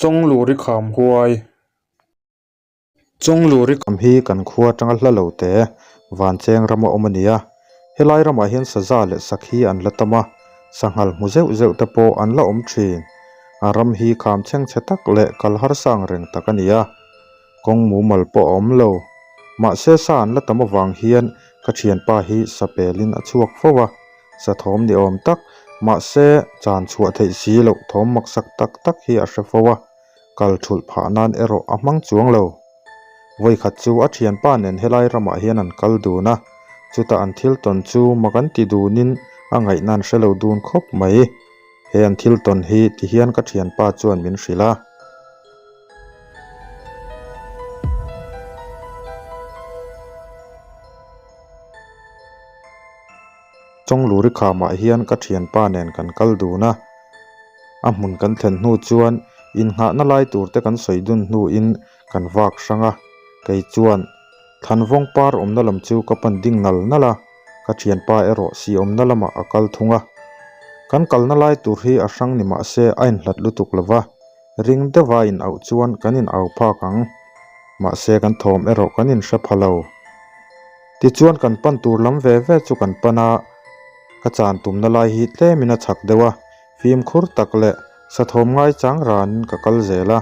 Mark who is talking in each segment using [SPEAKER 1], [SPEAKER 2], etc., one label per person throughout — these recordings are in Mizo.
[SPEAKER 1] Chawngluri kham huai.
[SPEAKER 2] Chawngluri kham hi kan khua atanga hla lo te Vancheng rama awm a ni a. Helai ramah hian saza leh sakhi an la tam a, sanghal hmu zeuh zeuh te pawh an la awm thin. A ram hi kham chhengchhe tak leh kal harsa ang reng tak a ni a. Kawng mumal pawh a awm lo. Mahse sa an la tam avang hian ka thianpa hi sa pelin a chhuak fo a. Sa thawm ni awm tak, mahse chan chhuah theih si loh thawm maksak tak tak hi a hre fo a, kal thulh phah nan erawh a hmang chuang lo. Vawikhat chu a thianpa nen helai ramah hian an kal dun a, chutah an thil tawn chu mak an ti dunin a ngaihna an hre lo dun khawp mai. He an thil tawn hi tihian ka thianpa chuan min hrilh a. Chawngluri khamah hian ka thianpa nen kan kal dun a, a hmun kan thlen hnu chuan innghahna lai tur te kan sawi dun hnuin kan vak hrang a, kei chuan Thlanvawng par awmna lam chu ka pan ding nal nal a, ka thianpa erawh si awmna lamah a kal thung a. Kan kalna lai tur hi a hrang ni mah se a inhlat lutuk lo va. Ring deuha in auh chuan kan in au phak ang. Mahse kan thawm erawh kan in hre pha lo. Tichuan kan pan tur lam ve ve chu kan pan a, ka chan tumna lai hi tlemin a chhak deuh a, fimkhur tak leh sa thawm ngai chang ranin ka kal zel a.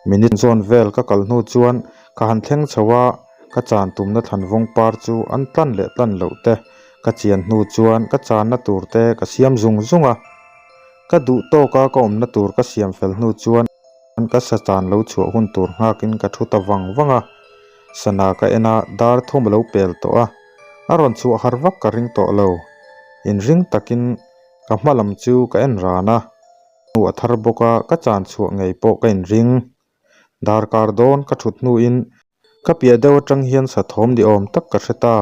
[SPEAKER 2] Minute zawn vel ka kal hnu chuan ka han thleng chho a, ka chan tumna thlanvawng par chu an tlan leh tlan loh te ka chian hnu chuan ka channa tur te ka siam zung zung a. Ka duh tawka ka awmna tur ka siam fel hnu chuan ka sa chan lo chhuah hun tur nghakin ka thu ta vang vang a. Sana ka en a, dar thum a lo pel tawh a, a rawn chhuah har vak ka ring tawh lo. Inring takin ka hma lam chu ka en ran a, hnu a thar bawk a, ka chan chhuah ngei pawh ka inring. Darkar dawn ka thut hnuin Ka piah deuh atang hian sa thawm ni awm tak ka hre ta,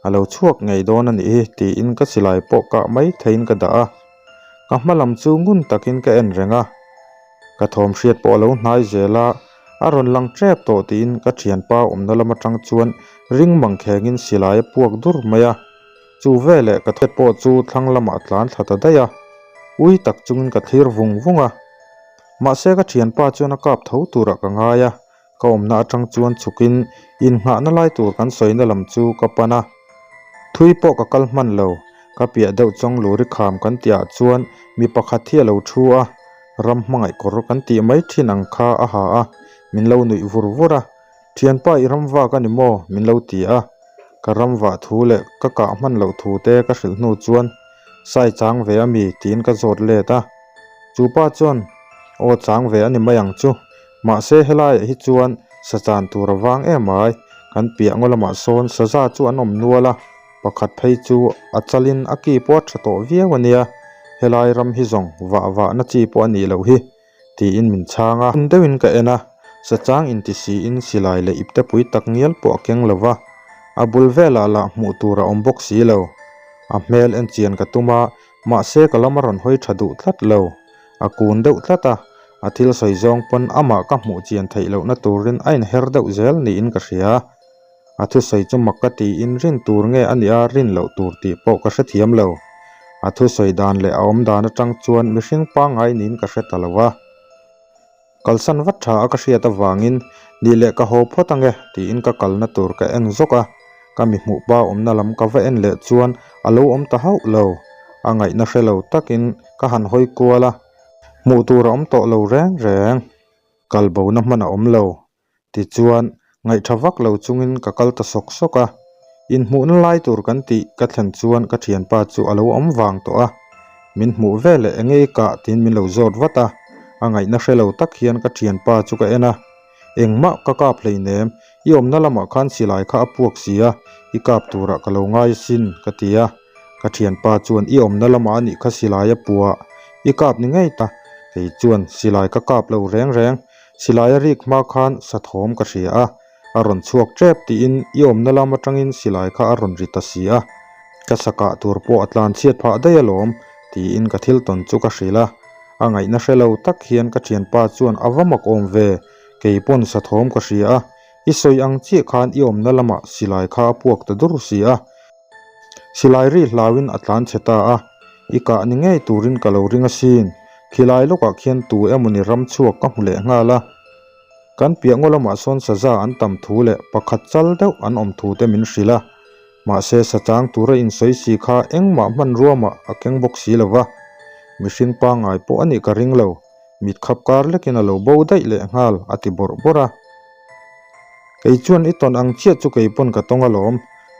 [SPEAKER 2] a lo chhuak ngei dawn a nih hi tiin ka silai pawh kah mai theiin ka dah a, ka hma lam chu ngun takin ka en reng a, ka thawm hriat pawh a lo hnai zel a, a rawn lang tep tawh tiin ka thianpa awmna lam atang chuan ring mang khengin silai a puak dur mai a, chu veleh ka thawm pawh chu thlang lamah a tlan thla ta daih a, ui tak chungin ka thlir vung vung a, mahse ka thianpa chuan a kap tho turah ka ngai a. Ka awmna atang chuan chhukin innghahna lai tur kan sawina lam chu ka pan a, thui pawh ka kal hman lo. Ka piah deuh chawng luri kham kan tihah chuan mi pakhat hi a lo thu a, ram hmangaih kawr kan tih mai thin ang kha a ha a, min lo nuih vur vur a, Thianpa i ram vak a ni maw? min lo ti a, ka ram vah thu leh ka kah hman loh thu te ka hrilh hnu chuan Sai chang ve a mi? tiin ka zawt let a, chu pa chuan Aw chang ve a ni mai ang chu. Mahse helaiah hi chuan sa chan tur a vang em ai, kan piah ngaw lamah sawn saza chu an awm nual a, pakhat phei chu a chalin a ki pawh a tha tawh viau a nia, helai ram hi zawng vah vahna chi pawh a nih loh hi, tiin min chhang a. Hun deuhin ka en a, sa chang inti siin silai leh iptepui tak ngial pawh a keng lo va, a bul velah lah hmuh tur a awm bawk si lo. A hmel en chian ka tum a, mahse ka lam a rawn hawi tha duh tlat lo. A kun deuh tlat a, a thil sawi zawng pawn amah ka hmuh chian theih lohna turin a inher deuh zel niin ka hria. A thusawi chu mak ka tiin rin tur nge a nih a rin loh tur tih pawh ka hrethiam lo. A thusawi dan leh a awm dan atang chuan mihring pangngai niin ka hre ta lo a. Kalsan vat tha a ka hriat avangin nih leh ka haw phawt ange tiin ka kalna tur ka en zawk a, ka mi hmuh pa awmna lam ka va en leh chuan a lo awm ta hauh lo. A ngaihna hre lo takin ka han hawi kual a, hmuh tur a awm tawh lo reng reng. Kal bona hman a awm lo. Tichuan, ngaihtha vak lo chungin ka kal ta sawk sawk a, inhmuhna lai tur kan tih ka thlen chuan ka thianpa chu a lo awm vang tawh a, min hmuh veleh enge i kah tiin min lo zawt vat a, a ngaihna hre lo tak hian ka thianpa chu ka en a, engmah ka kap hleinem, i awmna lamah khan silai kha a puak si a, i kap turah ka lo ngai asin ka ti a, ka thianpa chuan i awmna lamah a nih kha silai a puah, i kap ni ngei ta, kei chuan silai ka kap lo reng reng. Silai a rik hma khan sa thawm ka hria a, a rawn chhuak tep tiin i awmna lam atangin silai kha a rawn ri ta si a, ka sa kah tur pawh a tlan chhiat phah daih alawm tiin ka thil tawn chu ka hrilh a, a ngaihna hre lo tak hian ka thianpa chuan a va mak awm ve, kei pawn sa thawm ka hria a, i sawi ang chiah khan i awmna lamah silai kha a puak ta dur si a. Silai ri hlauin a tlan chhe ta a, i kah ni ngei turin ka lo ring asin. Khilai lawkah khian tu emawni ram chhuak ka hmu leh nghal a. Kan piah ngaw lamah sawn saza an tam thu leh pakhat chal deuh an awm thu te min hrilh a. Mahse sachang tura insawi si kha engmah hmanrua mah a keng bawk si lo va. Mihring pangngai pawh a nih ka ring lo. Mit khap kar lekin a lo bo daih leh nghal a ti bawrh bawrh a. Kei chuan i tawn ang chiah chu kei pawn ka tawng alawm.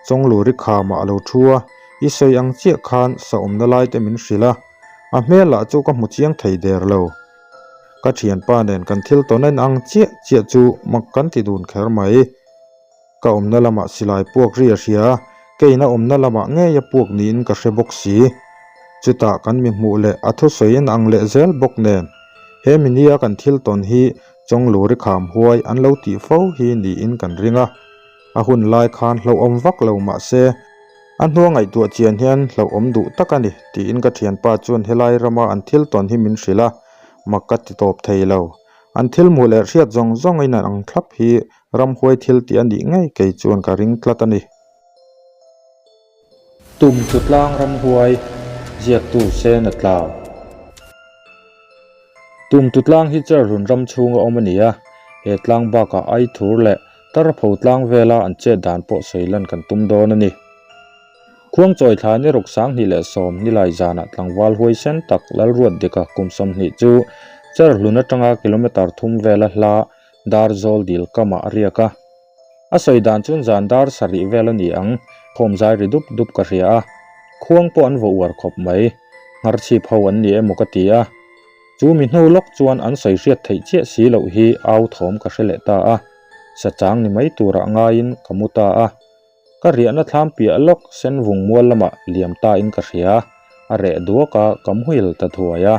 [SPEAKER 2] Chawngluri khamah a lo thu a, i sawi ang chiah khan sa awmna lai te min hrilh a. A hmel lah chu ka hmu chiang thei der lo. Ka thianpa nen kan thil tawn en ang chiah chiah chu mak kan ti dun kher mai. Ka awmna lamah silai puak ri a hria a, keina awmna lamah ngei a puak niin ka hre bawk si. Chutah kan mi hmuh leh a thusawi en ang leh zel bawk nen, he mi nia kan thil tawn hi Chawngluri kham huai an lo tih fo hi niin kan ring a. A hun lai khan hlauhawm vak lo mah se, a hnua ngaihtuah chian hian hlauhawm duh tak a ni tiin ka thianpa chuan helai rama an thil tawn hi min hrilh a, mak ka ti tawp thei lo. An thil hmuh leh hriat zawng zawngin an ang thlap hi Ramhuai thil tih a nih ngei kei chuan ka ring tlat a ni.
[SPEAKER 1] Tum chu tlang ramhuai ziaktu sen a tlau. Tum tu tlang hi Cherhlun ram chhunga awm a ni a, he tlang bakah Aithur leh Tarpho tlang vela an chet dan pawh sawi lan kan tum dawn a ni. Khuangchawi thla ni ruk 2010 nilai zanah tlangval huaisen tak Lalruatdika kum 20 chu Cherhlun atanga kilometre thum vela hla Darzawl dil kamah a riak a. A sawi dan chuan zan dar sarih vel a ni ang, khawm zai ri dup dup ka hria a. Khuang pawh an vaw uar khawp mai. Ngharchhip ho an ni emaw ka ti a. Chu mi hnu lawk chuan an sawi hriat theih chiah si loh hi au thawm ka hre leh ta a. Sachang ni mai turah ngaiin ka mu ta a. Ka riahna thlam piah lawk sen vung mual lamah liam ta in ka hria, a reh duak a, ka muhil ta thuai a.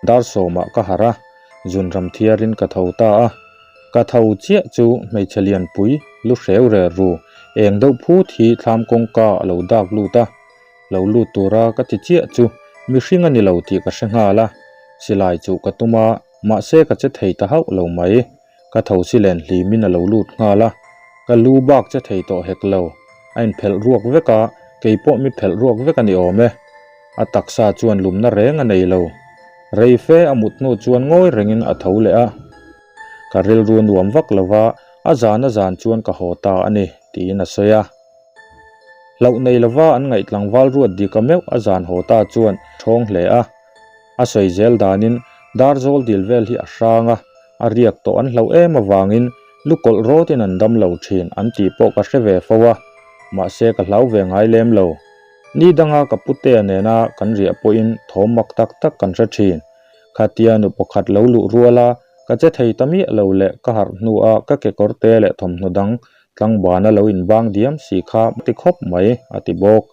[SPEAKER 1] Dar sawmah ka harh a, zunram thiarin ka tho ta a. Ka tho chiah chu hmeichhe lianpui lu hreu rer ru, eng deuh phut hi thlam kawngka a lo dak lut a. Lo lut tura ka ti chiah chu mihring a ni lo tih ka hre nghal a, silai chuh ka tum a, mahse ka che thei ta hauh lo mai. Ka tho si len hlimin a lo lut nghal a, ka lu bak che thei tawh hek lo. A inphelh ruak vek a, kei pawh mi phelh ruak vek a ni awm e. A taksa chuan lumna reng a nei lo. Rei fe a mut hnu chuan ngawi rengin a tho leh a. Ka rilru nuam vak lo va, a zan a zan chuan ka haw ta a ni, tiin a sawi a. Hlauh nei lova an ngaih tlangval ruat dika meuh a zan haw ta chuan ṭhawng hle a. A sawi zel danin Darzawl dil vel hi a hrang a, a riak tawh an hlauh em avangin lu kawlh rawtin an dam lo thin an tih pawh ka hre ve fo a, mahse ka hlau ve ngai lem lo. Ni danga ka putea nena kan riah pawhin thawm mak tak tak kan hre thin. Khatia nu pakhat lo luh ruala ka che thei ta miah lo leh ka harh hnua ka kekawr te leh thawmhnaw dang tlangbana lo inbang diam si kha ti khawp mai a ti bawk.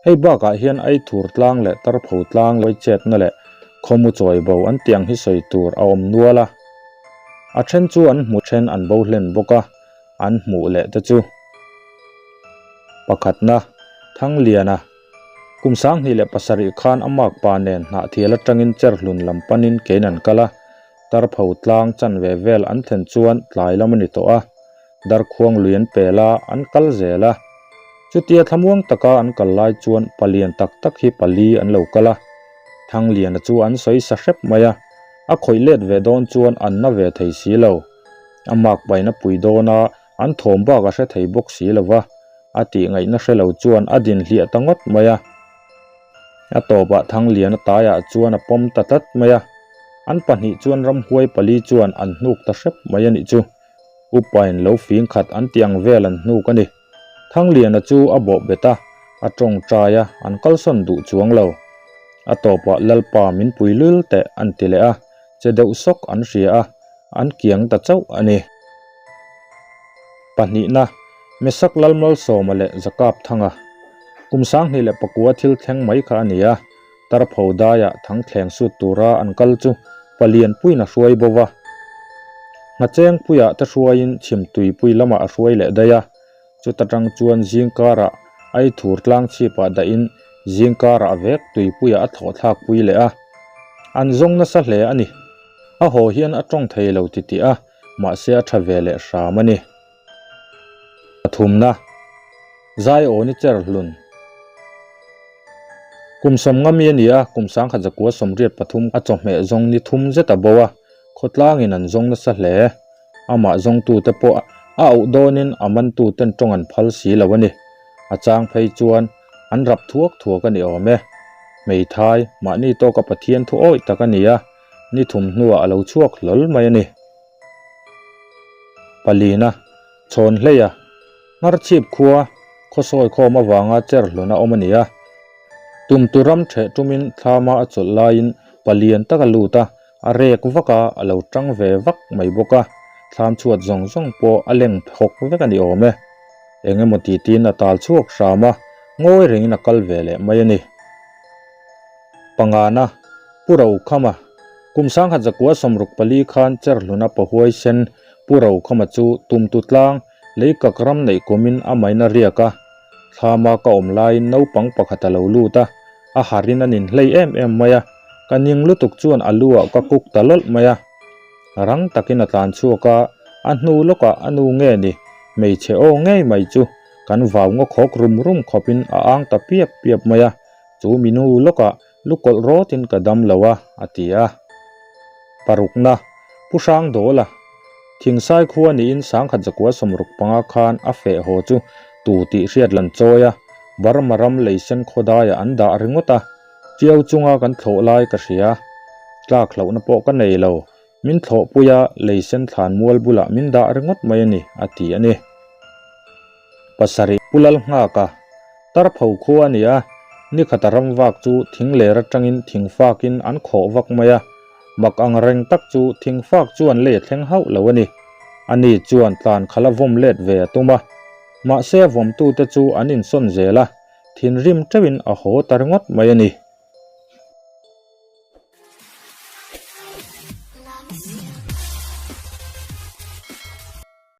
[SPEAKER 1] Hei bakah hian Aithur tlang leh Tarpho tlang lawi chetna leh khawmu chawi bo an tiang hi sawi tur a awm nual a. A then chu an hmu then an bo hlen bawk a, an hmuh leh te chu. Pakhatna, Thangliana, Kum 2007 khan a makpa nen Hnahthial atangin Cherhlun lam panin kein an kal a, Tarpho tlang chanve vel an thlen chuan tlai lam a ni tawh a. Darkhuang lui an pel a, an kal zel a. Chutia thlamuang taka an kal lai chuan palian tak tak hi pali an lo kal a. Thangliana chu an sawi sa hrep mai a, a khawih let ve dawn chuan an na ve thei si lo. A mak pain a pui dawn a, an thawm bak a hre thei bawk si lo va, a tih ngaihna hre lo chuan a din hliah ta ngawt mai a. A tawpah Thangliana taiah chuan a pawm ta tlat mai a, an pahnih chuan ramhuai pali chuan an hnuk ta hrep mai a nih chu. Upain lo fing khat an tih ang vel an hnuk a ni. Thangliana chu a bawh bet a, a tawngtai a, an kalsawn duh chuang lo. A tawpah Lalpa min pui lul teh an ti leh a, che deuh sawk an hria a, an kiang ta chauh a ni. Pahnihna, Mesak Lalmalsawma leh Zakap Thanga. Kum 2009 thil thleng mai kha a ni a. Tarpho daiah thangthleng sut tura an kal chu palian puiin a hruai bo va. Nghacheng puiah te hruaiin chhimtui pui lamah a hruai leh daih a, chuta tang chuan zingkarah Aithur tlang chhipah dahin zingkarah vek tuipuiah a thlawh thlak pui leh a. An zawng nasa hle a ni. A haw hian a tawng thei lo titih a, mahse a tha ve leh hram a ni. Pathumna, Zaiawni Cherhlun. Kum 50 mi a ni a, kum 1983 a chawhmeh zawng ni thum zet a bo a, khawtlangin an zawng nasa hle. Amah zawngtute pawh a auh dawnin a mantuten tawng an phal si lo a ni. A chang phei chuan an rap thuak thuak a ni awm e. Hmeithai, mahni tawka Pathian thu awih tak a ni a, ni thum hnuah a lo chhuak hlawl mai a ni. Palina, Chhawn hleia, Ngharchhip khua, khawsawi khawm avanga cher hlun a awm a ni a. Tumtu ram theh tumin thlama a chawlh laiin palian tak a lut a, A rek vak a, a lo tang ve vak mai bawk a, thlam chhuat zawng zawng pawh a leng phawk vek a ni awm e. Eng emaw ti tiin a tal chhuak hram a, ngawi rengin a kal ve leh mai a ni. Pangana, Pu Rokhama, Kum 1964 khan Cherhluna pahuai sen Pu Rokhama chu tumtu tlang leikak ram neih kumin a main a riak a, thlama ka awm laiin naupang pakhat a lo lut a, A harin a ninhlei em em mai a, ka ning lutuk chuan a lu ah ka kuk ta lawlh mai a. Rang takin a tlan chhuak a, a hnu lawkah a nu nge ni, hmeichhe aw ngei mai chu kan vau ngaw khawk rum rum khawpin a ang ta piap piap mai a, chu mi nu lawkah lu kawlh rawtin ka dam lo a, a ti a. Parukna, Pu Hrangdawla, Thingsai khua niin 1965 khan a feh haw chu tu tih hriat lan chawi a, Burma ram leisen khawdaiah an dah ringawt a, Tiau chunga kan thlawh lai ka hria. Tlak hlauhna pawh ka nei lo, min thlawhpui a, leisen thlan mual bulah min dah ringawt mai a ni, a ti a ni. Pasarih Pu Lalnghaka, Tarpho khua a ni a, nikhata ram vak chu thing ler atangin thing fakin an khawh vak mai a, mak ang reng tak chu thing fak chuan lei a thleng hauh lo a ni. Ani chuan tlan khala vawm let ve a tum a, mahse a vawmtute chu an insawn zel a, thinrim teuhin a haw ta ringawt mai a ni.